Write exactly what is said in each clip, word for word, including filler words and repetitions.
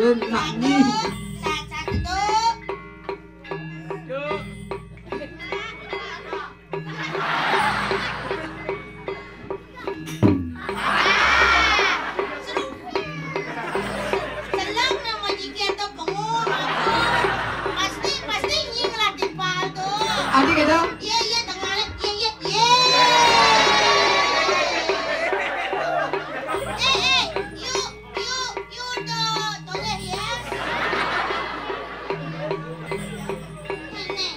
Nak ni. Satu, satu. Selong nang majikin tu pengu. Pasti, pasti nying lah timpal tu. Adi kata? Iya, iya, tengah. Iya, iya, iya. Eh, eh, yuk, yuk, yuk tu. Toleh, ya. Nih.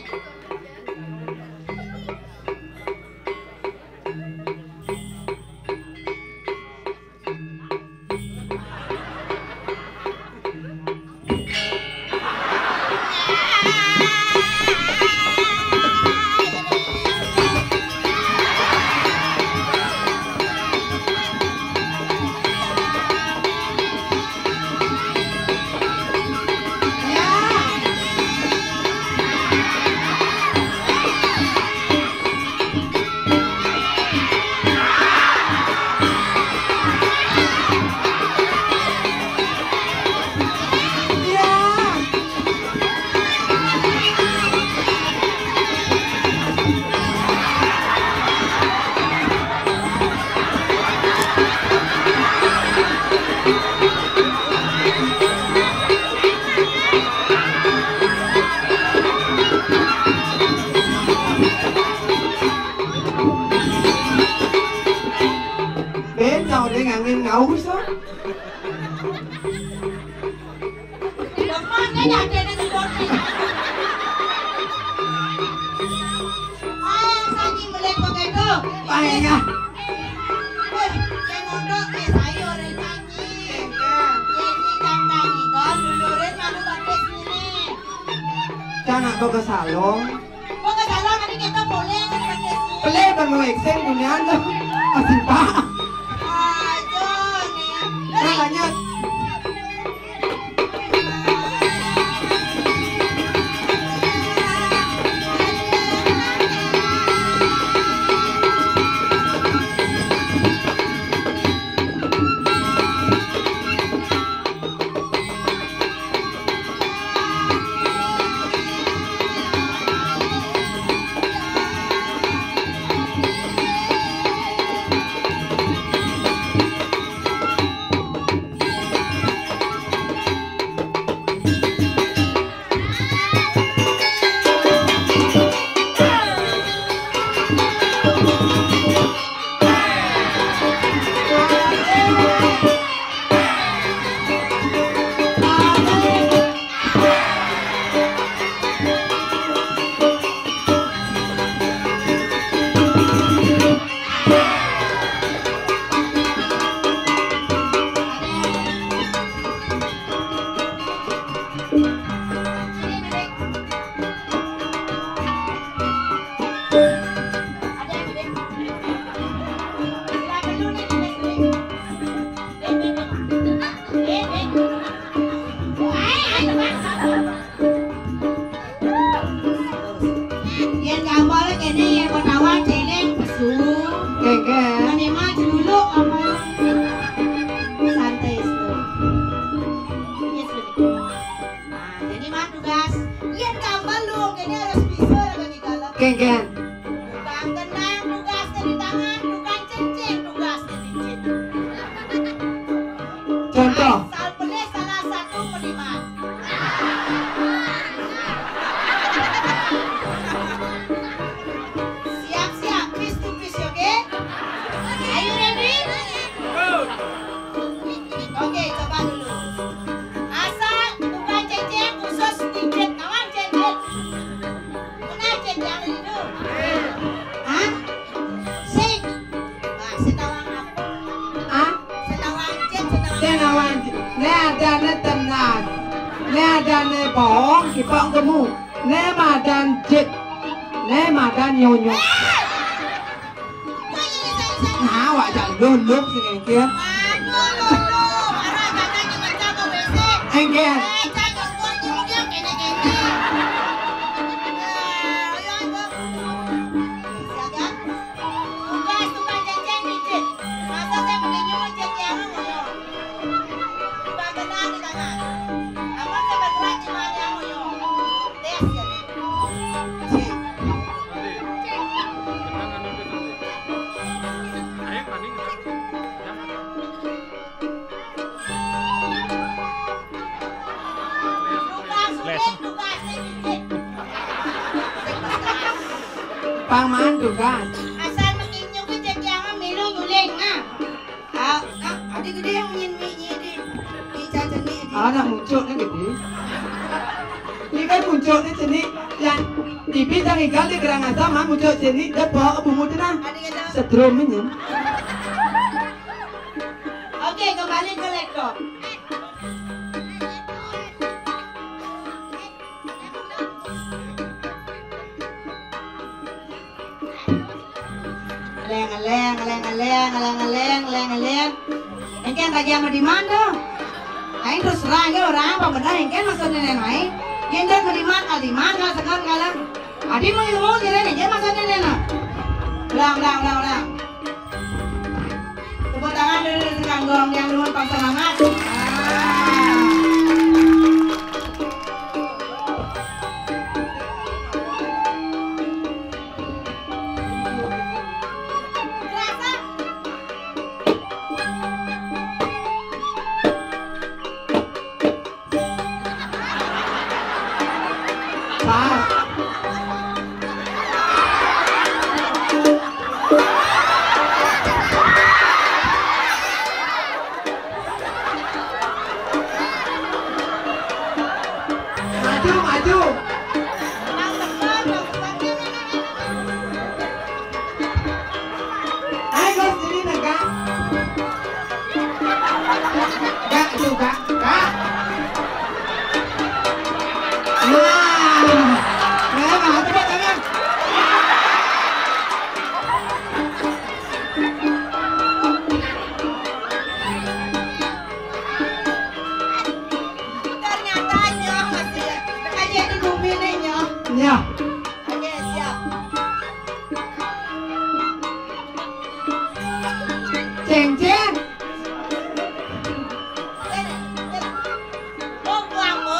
Ben, tau dia ngangen ngau so. Lemah kan ada dia di bawah ni. Ah, sani mulai pakai tu. Baik, ya. Eh, yang mondok ni saya orang nyanyi. Ini jangan ni, kau dulurin malu batis ni. Jangan kau ke salon. Kau ke salon, nanti kita boleh kan batis ni. Boleh, bang, mau eksen punya tu. Masih tak. Aduh, ni. Dah banyak. Yen gampang kene yen mau tawar celeng pesu. Kengken. Mane mah celuluk apa? Santai itu. Yes, betul. Nah, jadi mah tugas. Yen gampang lu kene harus bisa lagi kalau. Kengken. Tukang kenang tugasnya di tangan, tukang cenceng tugasnya di cit. Contoh. Asal pilih salah satu peniman. Siap-siap, face to face, oke? Are you ready? Oke, coba dulu. Asal tukang cenceng khusus di cit, kawan cenceng. Pernah cenceng itu? Hah? Sing. Wah, setawa apa? Hah? Setawa cit, setawa. Setawa cit. Ne ada ne tenas. Ne ada ne bohong, kipok gemu. Ne madan cit. Ne madan nyonyo. Nah, awak jak luluk sini ke. Aduh, luluk. Arah katanya macam ke W C. Engke. Eh, cak jongkok ni dia kene-kene. Eh, ayo, ayo. Siaga. Tugas tukang cenceng pijit. Masa saya pakai nyuci tiang ngono. Tukang kenal di tangan. Pang maan tugas. Asal makinyuh kuwi cek yang milu nyuling, ah. Ah, ah, adi gedé yang nyin mi nyi di. Di cacenik di. Anak muncul ni gedé. Ini kan muncul ni cenik. Yang tipi jang igal di gerang asam, ah, muncul cenik, dia bawa bungut nah. Adi kata. Setrum ini. Oke, kembali ke laptop. Aleng, aleng, aleng, aleng, aleng, aleng, aleng, aleng. Engken raja madiman tuh. Aing terus terang aja orang apa benar engken maksudnya nih, aing. Yen dia madiman, adiman lah sekarang kalah. Adi mau ilmu jadi engken maksudnya nih, nah. Ulang, ulang, ulang, ulang. Tepuk tangan dulu, dulu, kanggo yang dulu, pang semangat. Ah. Pas. Maju, maju. Ayo, Gus, sini negak. Gak, itu gak, gak. Nah, nah, nah, tepuk tangan. Ternyata nyoh masih aja di bumi nih nyoh. Nyoh. Oke, siap. Ceng, ceng. Oh, buang, Bu.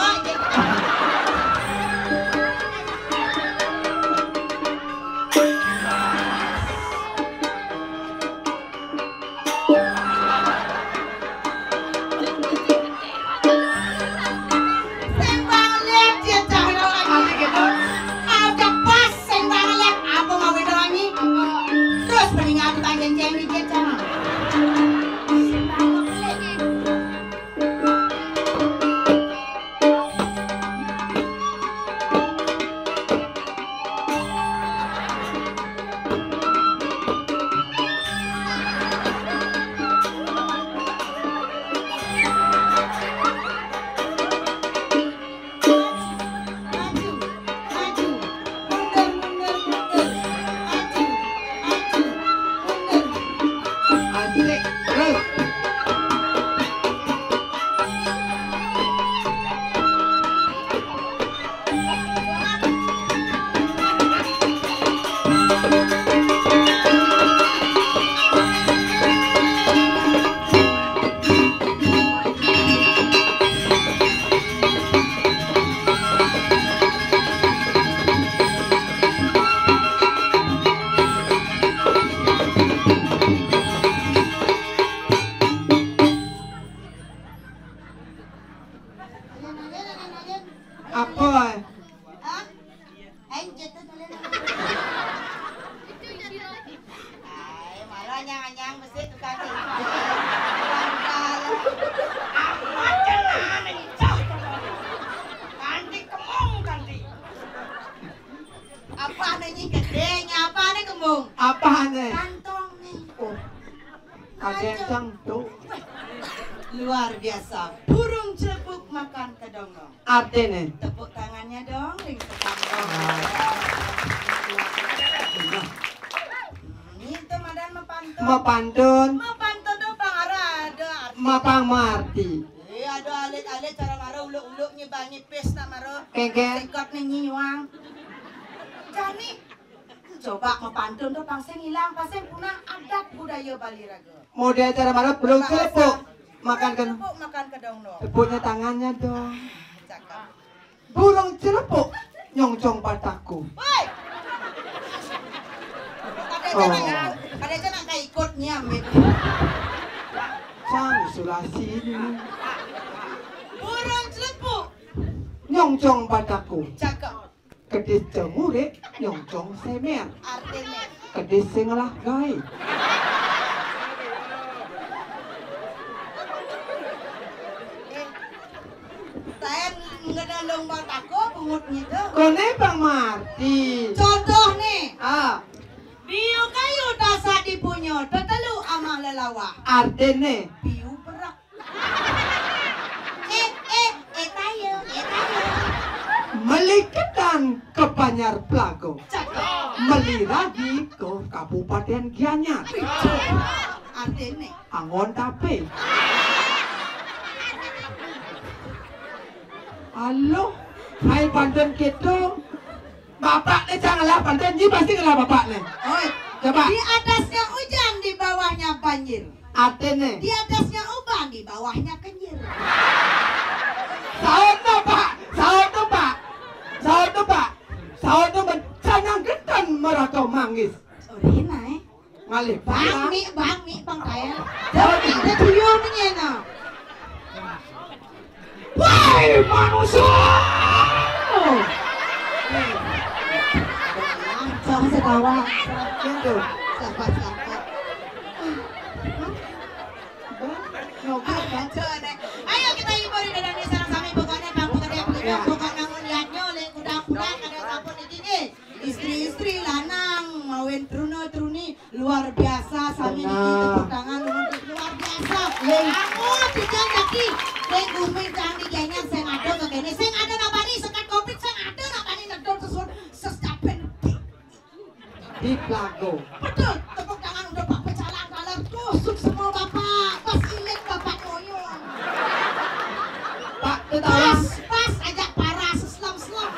Sing bang lihat dia cahaya lagi. Ada pas sing bang lihat apa mau kita lagi. Terus mendingan aku tanya ceng dikit sama. Maju, maju, mundur, mundur, mundur. Maju, maju, mundur. Asik, terus. Apa? Hah? Aing cetet tulen. Ai, malah anyang-anyang besi tukang itu. Tukang dalam. Apa cenah, mencah. Kanti kemong, kanti. Apa nih gedenya, apa nih kembung? Apa nih? Kantong nih. Oh. Kagenceng tuh. Luar biasa. Burung celepuk makan kedondong. Artinya? Tepuk tangannya dong, ring setangkong. Nah. Hmm, itu madan mapantun. Mapantun. Mapantun tuh pang ada, ada arti. Mapang marti. Eh, ada alit-alit cara maro uluk-uluk nyebangi pis nak maro. Kengkeng. Sekot nih nyiwang. Jani, coba mapantun tuh pang sing ilang, pang sing punah adat budaya Bali raga. Model cara maro burung celepuk makan kan. Celepuk makan kedondong. Tepuknya tangannya dong. Cakep. Burung celepuk nyongcong pataku. Woi. Kada aja nak, kada aja nak ikut nyam itu. Sang isolasi ini. Burung celepuk. Nyong Cong Batako. Cakep. Kedis cemurik nyongcong semer. Artine. Kedis sing ngelah gae. Eh, saya ngenalung Batako pungut gitu. Kone Bang Marti. Contoh nih. Ah. Biu kayu dasa dipunyo, tetelu amah lelawah. Artine. Biu berak. Eh, eh, eh, tayo, eh, tayo. Meli ketan ke Banjar Pelago. Cakep. Meli ragi ke Kabupaten Gianyar. Artine. Angon tape. Aloh, hai pantun gitu. Bapak ne jangan ngelah pantun, ji pasti ngelah bapak ne. Oi, coba. Di atasnya hujan, di bawahnya banjir. Artine. Di atasnya uban, di bawahnya kenyir. Saut no, Pak. Saut no, Pak. Saut no, Pak. Saut no, ben-, canang ketan meraka manggis. Sorry, Nay. Ngalih Bang Bang. Mi, Bang Mi, Bang Kaya. Bang Mi, ada tuyul ni, no. Wahai manusia! Langsung sekawan. Gitu. Sabar, sabar. Ayo kita hibur di dalam sareng sami, pokoknya Bang, pokoknya, pokoknya, ya, pokoknya namun liatnya, lek kudang-kudang, kada sampun iki nggih. Istri-istri, lanang, mawen truna-truni, luar biasa, sami niki. Benar. Tepuk tangan untuk luar biasa. Leng. Aku tidak lagi. Leng gumin cang di Gianyar, sing ada ke kene, sing ada napani sekat covid, sing ada napani nedon sesuai sestapen. Di Pelago. Betul, tepuk tangan untuk Pak Pecalang, kalau kusuk semua Bapak, pas ilik Bapak ngoyong. Pak Pecalang. Pas, pas aja parah, seslem-slem.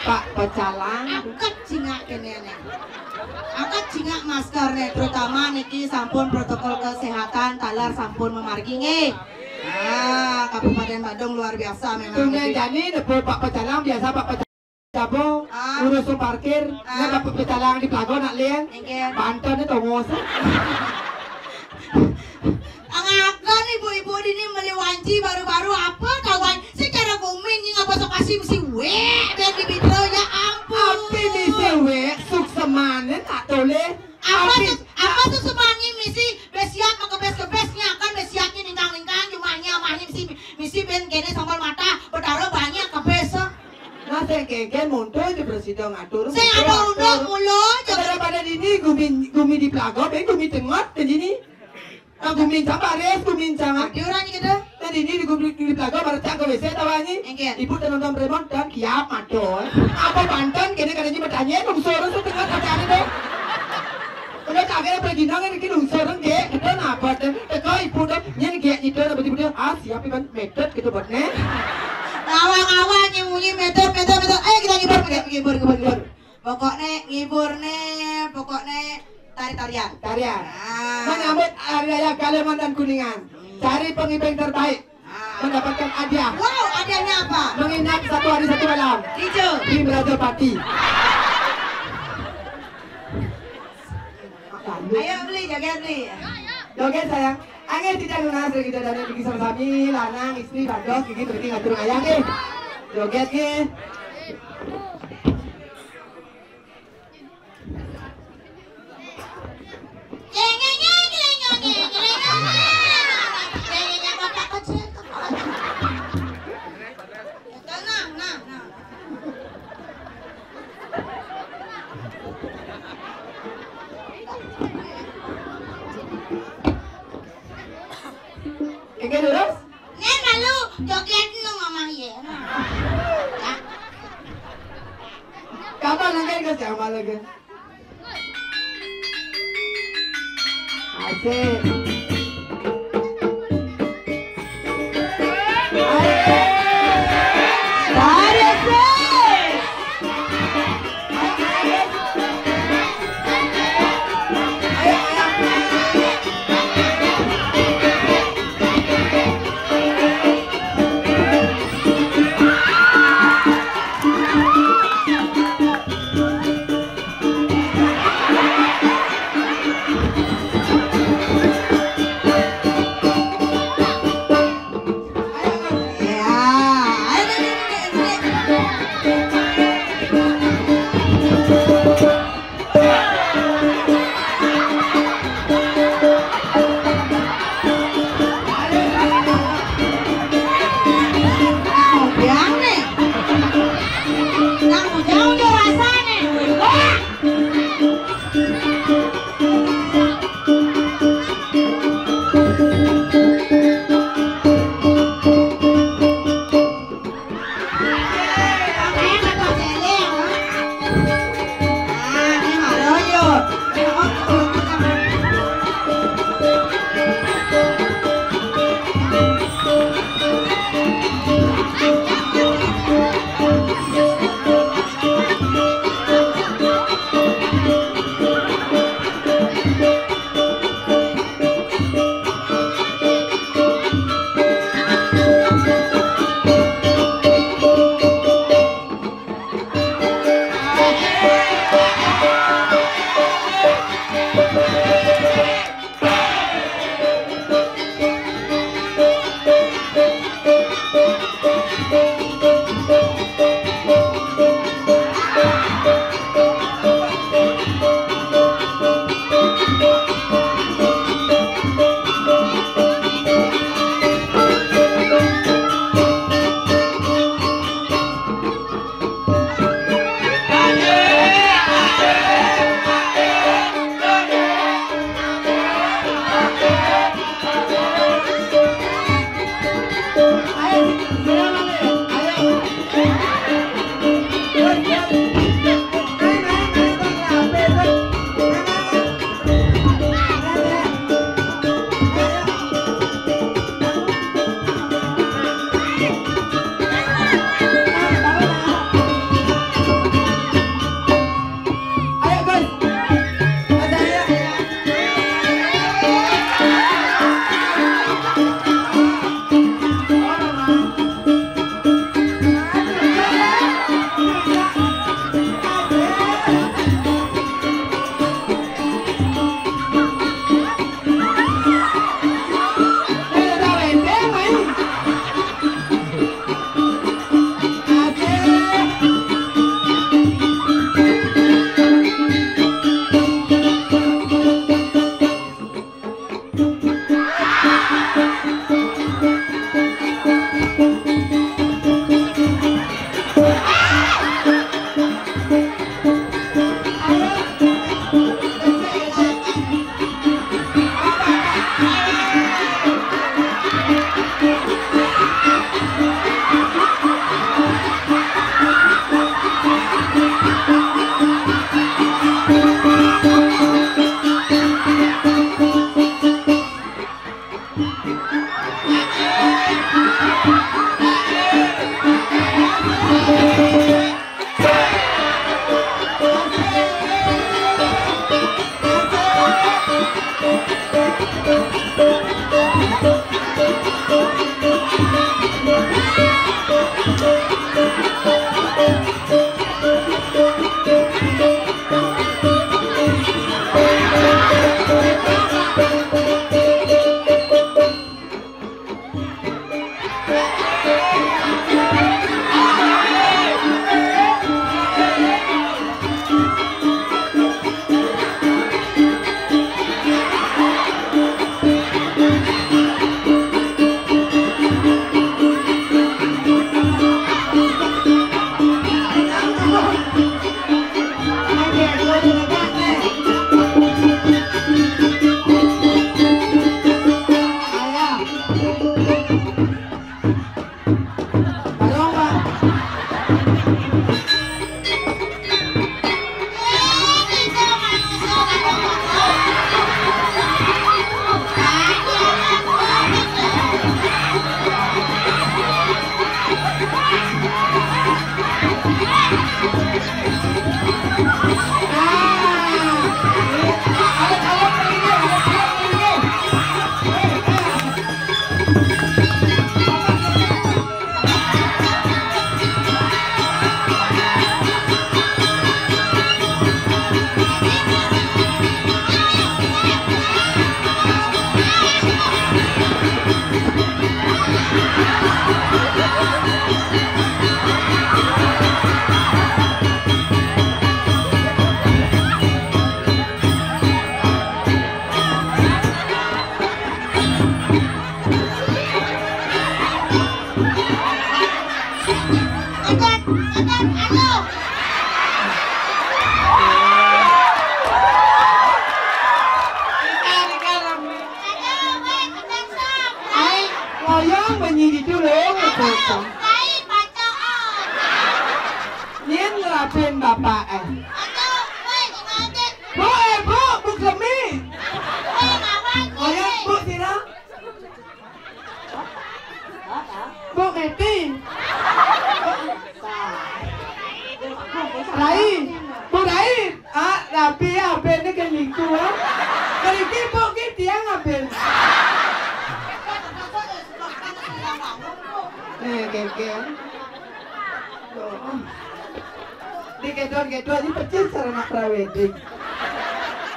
Pak Pecalang. Angkat cingak kene ne. Angkat cingak masker ne, terutama niki sampun protokol kesehatan taler sampun memargi nggih. Ah, Kabupaten Badung luar biasa memang. Tumben niki. Jani nepuk Pak Pecalang, biasa Pak Pecalang jabo, ah, ngurus parkir, ah, nek Pak Pecalang di Pelago nak lian. Nggih. Banten itu ngos. Angakan ibu-ibu dini meli wanci baru-baru apa kawan? Secara gumin ni ngapa sok kasih mesti wek ben di Bintaro, ya ampun. Api mesti wek, suksemane tak toleh. Apa api. Ses-, apa sesemane mesti besiak makebes-kebes nyakan besiaknya ningkang-ningkang jumahnya amahnya mesti, mesti ben kene sambal mata betara banyak kebes. Nah, sing kengken monto aja presiden ngatur. Sing ada undang mulu aja. Daripada dini gumi, gumi di Pelago, ben gumi tengot ke dini. Nah, gumincang baris, gumincang. Adi orang gitu. Nah, dini di gumi di Pelago baru cak ke W C tawa ni. Engke. Ibu tenonton remon dan kiap mado. Apa banten kene kadang bertanya lungsur setengah kacane deh. Udah cak kene pergi nang ini lungsur nggih. Kita napa deh? Teko ibu deh. Nyen nggih itu dapat ibu deh. Ah, siap iban medet gitu buat ne. Ngawang-ngawang nyemunyi medet, medet, medet. Ayo kita ngibur, ngibur, ngibur, ngibur. Pokokne ngiburne, pokokne tari-tarian. Tarian. Ah. Menyambut Hari Raya Kalimantan Kuningan. Hmm. Cari penghibur terbaik. Ah. Mendapatkan hadiah. Wow, hadiahnya apa? Menginap satu hari satu malam. Ijo. Di Merajapati. Ayo beli, joget beli. Joget sayang. Angin tidak lunas dari kita dari bagi sama-sami, lanang, istri, bados, gigi, berarti ngatur ayah nih. Joget nih. Nah, nah, nah. Enggak lurus? Nen malu joget nu mamah ye. Kapan lagi ke siapa lagi? Asik. Asik. Asik. Aduh. Ai, ngoyong bunyi di tulung. Nyén ngerapin bapak, eh. Bu, eh, Bu, Bu Klemi. Ngoyong, Bu, sira. Bu Keti. Rai, Bu Rai. Ah, rapi ya, apa ini kan niku, ah. Mriki Bu ki tiang apa? Nih, kéngkén. Loh. Digedor-gedor iki pecis sarana prawedding.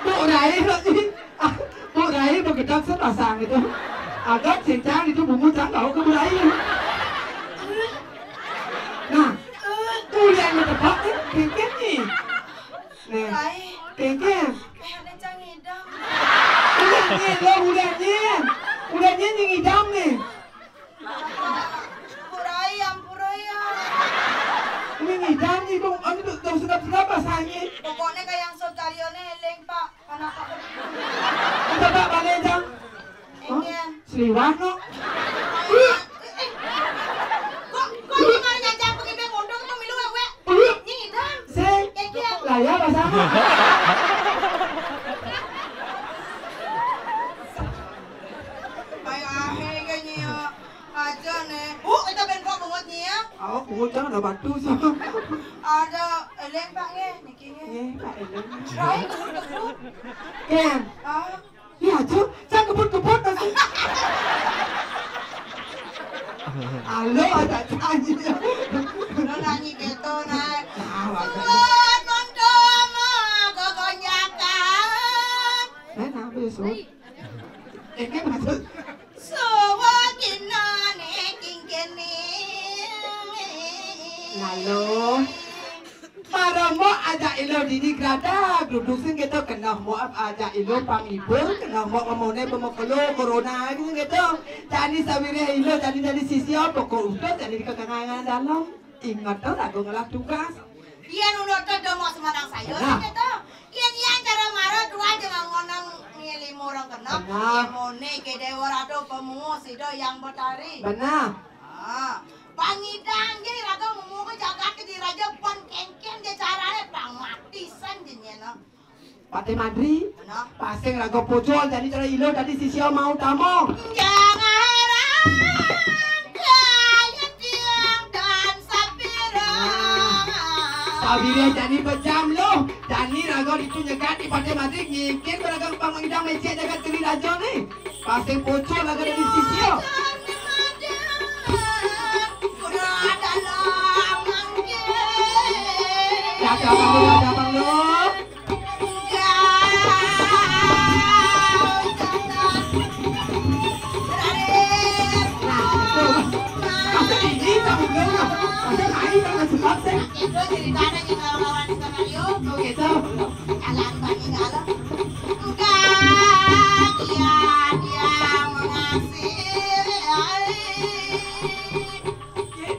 Bu Rai lho iki. Ah, Bu Rai begedak sepasang itu. Agak cincang itu bungu cang kau ke Bu Rai. Nah, Bu Rai ngetebak nih, kéngkén nih. Nih, Rai. Kéngkén. Udah nyén, lo udah nyén. Udah nyén yang ngidam nih. Bu Rai, ampura ya. Ini ngidam nih, Bung. Ini tuh, tuh sedap-sedap rasanya. Pokoknya kayak yang sotarioné eling, Pak. Kenapa? Coba balik, Jang. Hah? Enggak. Seliwah, no? Eh, eh. Kok, kok gimana nyacang begini, mundur, kok milu, wé? Ngidam. Sing. Enggak. Lah ya, Mas Ahmad. Ayo, akhirnya nyia. Aja nih. Bu, kita ben kok bungut nyia. Oh, bungut jangan ada batu sama. Ada eling, Pak, nggih, niki nggih. Nggih, Pak, eling. Rai, bungut kebut. Ken. Ah. Iya, Cuk. Saya kebut-kebut masih. Halo, ada tanya. Lo nyanyi gitu, Rai. Nah, wajar. Sud, nonton, ah, kekonjakan. Eh, nah, besok. Ini maksud Sawakinane kingkene. Lalu, para mbok ajak ilo dini grada, duduk sing kita kena mbok ajak ilo panghibur, kena mbok ngemone pemekelo corona gitu gitu. Jani sawire ilo, jani jani sisio, pokok utuh, jani dikekangan dalam. Inget to, lagu ngelah tugas. Yen udah tedemok semedang sayur, nah. Gitu. Yen yan cara mara dua jangan ngonang milih murang kenep. Benar. Yen mone ke dewa rado pemuus ido yang betari. Benar. Ah, pangidang je raga memuka jagat ke diraja pan kengken je carane pang mati san je nyena. Pate Madri, benar. Pasing raga pocol tadi cara ilo tadi sisio mau tamo. Jangan heran kaya tiang dan sabira. Nah, sabira jani bejam lo. Jani raga ditu nyegat di Pate Madri, nyikin beraga pang mengidang lecek jagat keri raja ni. Pasing pocol raga dari sisio. Udah ada lamang ke. Ada apa lu, ada apa lu?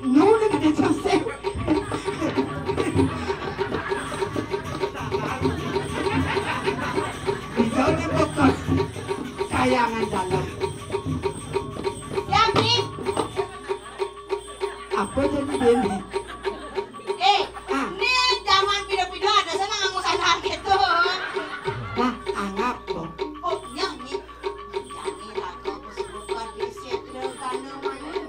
Nuhun gede Joseph. Bisa dipokok. Kayangan dalam. Siap, nih. Apa jadi Dewi? Eh, ah. Ini zaman pido-pido ada sana nganggo sana gitu. Nah, anggap, Bang. Oh, iya, nih. Jani raga kesurupan di setra gana mayu.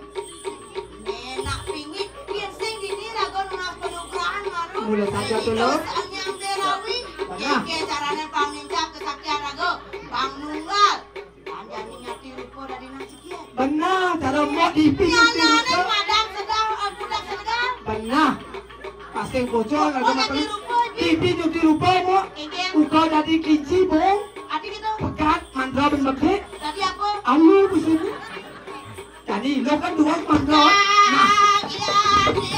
Nenak pingit, yen sing dini raga nunas penugrahan maru. Mula saja to, Lo. Anyang derawi. Benar. Iki carane pang nincap kesaktian raga. Pang nunggal. Panjani nyati rupa dadi nang sikil. Benar, cara mbok dipi nyati rupa. Nyatane padang segar, eh, budak segar. Benar. Pasing pocol raga. Oh, nyati rupa, Ji. Dipi nyati rupa, Mbok. Inggih. Uga dadi kelinci, Bung. Ati gitu. Pegat, mandra ben mekik. Tadi apa? Alu di sini. Jadi lo kan dua mandra. Nah.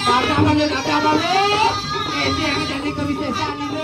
Ada balik, ada balik. Eh, dia yang jadi kebiasaan ini.